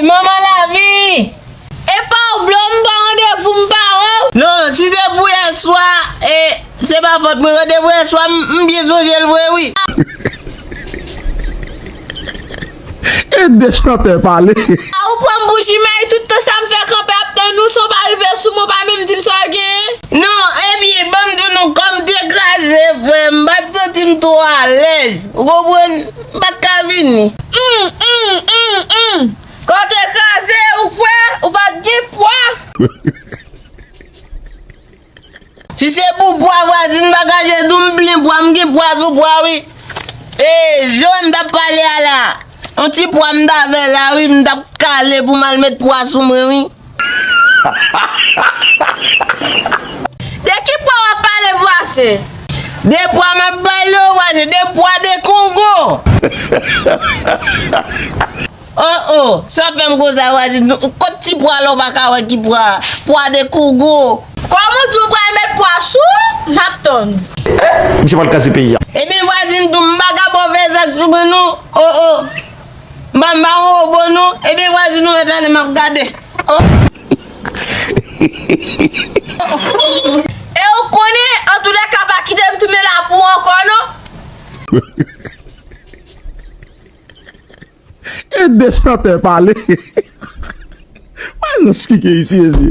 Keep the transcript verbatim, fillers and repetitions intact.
Manman lavi! E pa w blo m pran randevou m pa wè w? Non, si se pou yèswa, e, se pa fòt mwen, randevou yèswa, m, m byen sonje l vre wi. E de chantè pale. A ou pran m pou jimay, tout tan sa m fè kanpe ap tann ou, san w pa rive sou mwen, w pa menm di m sa w genyen. Non, ebyen, ban m di w non, kò m te kraze, frè m, m pa t santi m twò alèz, ou konprann? M pa t ka vini. Hum, hum, hum, hum. Kò w te kraze, ou kwè, ou pa t gen pwa. Si se pou pwa vwazin pa ka jwe dou m plen pwa m gen pwa sou pwa wi. E jan m t ap pale a la, yon ti pwa m t avè la wi m t ap kale pou m al met pwa sou mwen wi. De ki pwa w ap pale vwazen? De pwa m ap pale w vwazen, de pwa de kongo. Oh oh, sa fè m konsa vwazin, kot ti pwa la w pa ka wè ki pwa, pwa de kougo. Kòm ou di w pral met pwa sou ou, m ap tann ou. Misye pral kraze peyi a. Ebyen vwazin tou m pa ka ba w fè zak sou mwen non, oh oh. M pa m pa yon wobo non, ebyen vwazin ou mèt ale m ap gade. Oh. E ou konnen, antoulèka pa kite m tounen la pou ou ankò non. E de chantè pale. Mwen nan skike isi ezi.